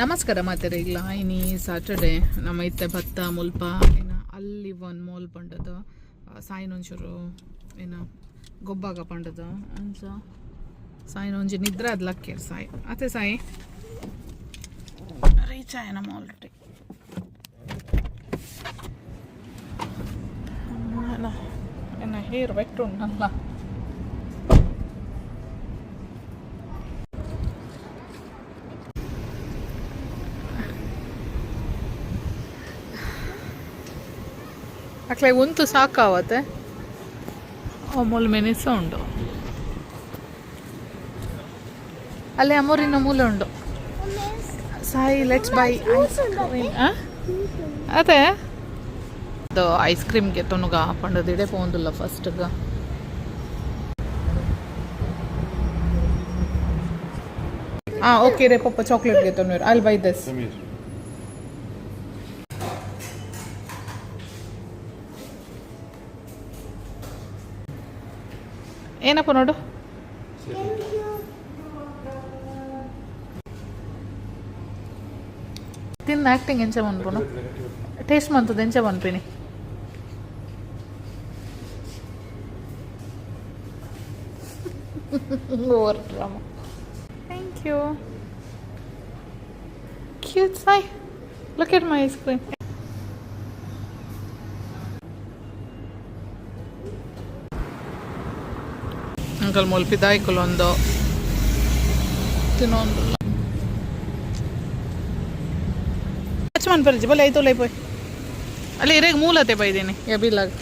ನಮಸ್ಕಾರ ಮಾತೆರೆಗ್ಲ. ಇನಿ ಸ್ಯಾಟರ್ಡೆ. ನಮ್ಮ ಇತ್ತೆ ಭತ್ತ ಮುಲ್ಪ ಏನ ಅಲ್ಲಿ ಒನ್ ಮೋಲ್ ಪಂಡದ ಸಾಯಿನ ಒಂಚೂರು ಏನ ಗೊಬ್ಬಾಗ ಪಂಡದ. ಅಂಚ ಸಾಯಿನ ಒಂಜಿ ನಿದ್ರೆ ಅದ್ ಲಕ್ಕೇರ್ ಸಾಯಿ ಅತ್ತೆ. ಸಾಯಿ ರೀಚ್ ಆಯನ ಆಲ್ರೆಡಿ. ಎನ್ನ ಹೇರ್ ವೆಟ್ ಉಂಡಲ್ಲ. ಅಕ್ಲೆ ಉಂತು ಸಾಕಾವತ್ತೆ. ಮೂಲು ಮೆನಿಸ ಉಂಡು ಅಲ್ಲಿ. ಅಮೂರಿನ ಮೂಲೆ ಉಂಡು. Sai, let's buy ice cream. ಅದೇ ಅದು ಐಸ್ ಕ್ರೀಮ್ಗೆ ತೊನುಗ ಪಂಡದು ಇಡೆ ಪೋಂದುಲ್ಲ ಫಸ್ಟ್ಗ. ಹಾಂ, ಓಕೆ ರೇ papa, ಚಾಕ್ಲೇಟ್ಗೆ ತೊನುರು. I'll buy this. Samir. ಏನಪ್ಪ ನೋಡು. ತಿನ್ನ ಆ್ಯಕ್ಟಿಂಗ್ ಎಂಚ ಮನ್ಪುನು? ಟೇಸ್ಟ್ ಮಂತದ ಎಂಚ ಮನ್ಪಿನಿ? Over drama. Thank you. Cute Sai. Look at my ice cream. Uncle ಮುಲ್ಪ ದಾಯ್ಕುಲೊಂದು ತಿನ್ನೊಂದುಲ್ಲ. ಟಚ್ ಮನ್ಪರ್ಜಿ ಬಲೆ ಐತೋಲೈ ಪೋಯ್. ಅಲ್ಲಿ ಇರೇಗ್ ಮೂಲತೆ ಬೈದೀನಿ ಎಬಿಲಾಗ್.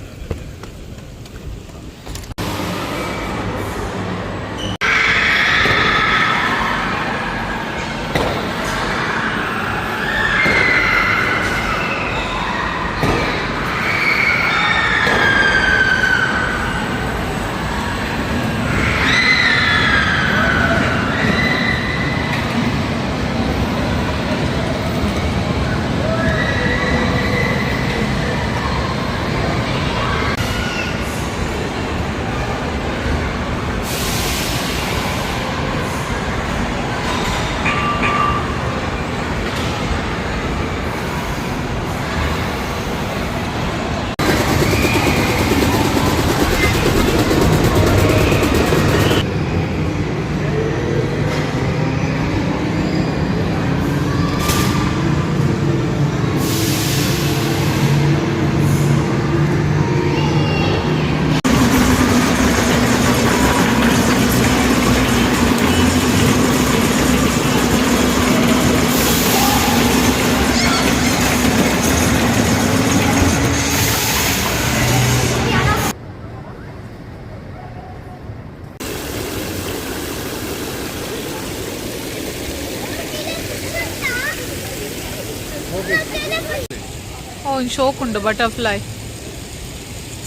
ಒಂದು ಶೋಕ್ ಉಂಡು ಬಟರ್ಫ್ಲೈ.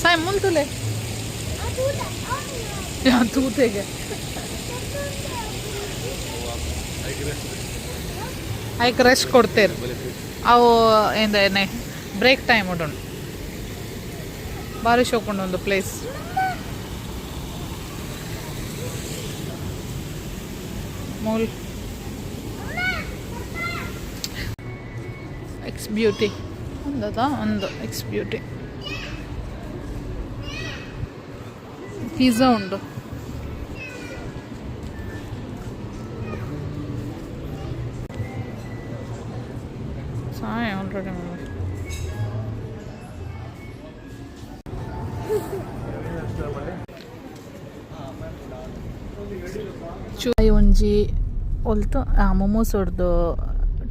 ಸಾಯ್ ಮುಲ್ತುಲೆ ತೂತೆಗೆ ಐಕ್ ರೆಸ್ಟ್ ಕೊಡ್ತೇರು ಅವು. ಎಂದ ಬ್ರೇಕ್ ಟೈಮ್ ಉಂಟು. ಭಾರಿ ಶೋಕ್ ಉಂಡು ಒಂದು ಪ್ಲೇಸ್. ಮೂಲ್ ಎಕ್ಸ್ ಬ್ಯೂಟಿ ಒಂದದ ಒಂದು ಎಕ್ಸ್ ಬ್ಯೂಟಿ ಪಿಜ್ಜಾ ಉಂಡು. ಸಾಯ್ ಆಲ್ರೆಡಿ ಚೂಯಿ ಒಂಜಿ ಒಲ್ತು ಆ ಮೊಮೋಸ್ ಹೊಡ್ದು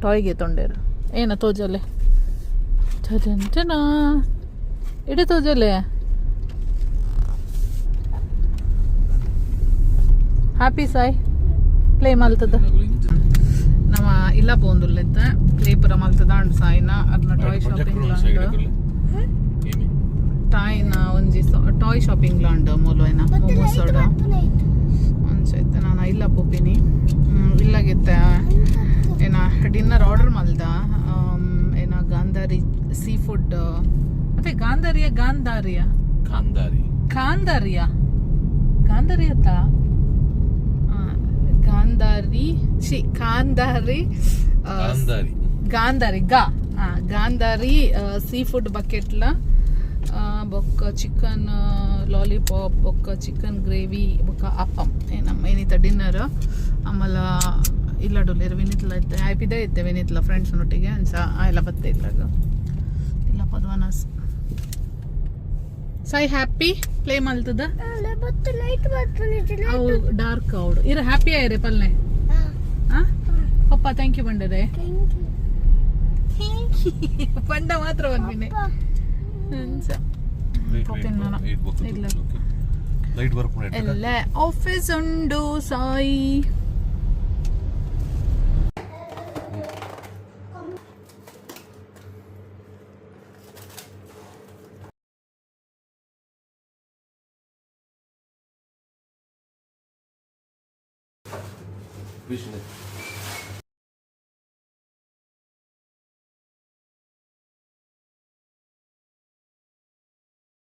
ಟಾಯ್ಗೆ ತೊಂಡೇರು. ಏನ ತೋಜಲೆ ಚನ ಇಡೀ ತೋಜಲೆ. ಹ್ಯಾಪಿ ಸಾಯ್ ಪ್ಲೇ ಮಲ್ತದ. ನಮ್ಮ ಇಲ್ಲ ಪೋಂದುಲ್ಲೆತ್ತ ಪ್ಲೇ ಪೂರ ಮಲ್ತದ ಅಂಡ್ ಸಾಯಿನ ಅರ್ನ ಟಾಯ್ ಶಾಪಿಂಗ್ ಲಾಂಡ್ ಟಾಯ್ನ ಒಂಜಿ ಟಾಯ್ ಶಾಪಿಂಗ್ ಲಾಂಡ್ ಮೂಲು ಏನ ಮೊಮೋಸ್ ಅಂಚ. ನಾನು ಇಲ್ಲ ಪೋಪಿನಿ. ಇಲ್ಲಾಗಿತ್ತ ಏನ ಡಿನ್ನರ್ ಆರ್ಡರ್ ಮಲ್ದ. ಏನ ಗಾಂಧಾರಿ ಸೀ ಫುಡ್. ಮತ್ತೆ ಗಾಂಧಾರಿಯ ಗಾಂಧಾರಿಯ ಕಾಂದಾರಿ. ಕಾಂದಾರಿಯ ಗಾಂಧಾರಿ ಅತ್ತ. ಗಾಂಧಾರಿ, ಛೀ, ಕಾಂಧಾರಿ. ಗಾಂಧಾರಿ. ಗಾಂಧಾರಿ ಗಾ ಆ, ಗಾಂಧಾರಿ ಸೀ ಫುಡ್ ಬಕೆಟ್ಲ ಬೊಕ್ಕ ಚಿಕನ್ ಲಾಲಿಪಾಪ್ ಬೊಕ್ಕ ಚಿಕನ್ ಗ್ರೇವಿ ಬೊಕ್ಕ ಅಪ್ಪಂ. ನಮ್ಮ ಏನಿತ್ತ ಡಿನ್ನರ್. ಆಮೇಲೆ ಇಲ್ಲಡುಲ್ಲೇರು ವಿನಿತ್ಲ ಇತ್ತೆ ಆಯ್ಪಿದೆ ಇತ್ತೆ ವಿನಿತ್ಲ ಫ್ರೆಂಡ್ಸ್ ನೊಟ್ಟಿಗೆ ಅಂಚ ಆಯ್ಲ ಬತ್ತೆ ಇಲ್ಲಾಗ ಇಲ್ಲ ಪದ್ವನಸ್. ಸಾಯಿ ಹ್ಯಾಪಿ ಪ್ಲೇ ಮಲ್ತದ. ಅವು ಡಾರ್ಕ್ ಅವಡು ಇರ ಹ್ಯಾಪಿ ಆಯ್ರೆ ಪಲ್ನೆ. ಆ ಪಪ್ಪ thank you ಬಂಡರೆ. ಪಂಡ ಮಾತ್ರ ಬಂದಿನಿ ಅಂಚ. ಇಲ್ಲ. ಲೈಟ್ ಬರ್ಪುಂಡು. ಎಲ್ಲ ಆಫೀಸ್ ಉಂಡು ಸಾಯಿ. ವಿಷ್ಣು.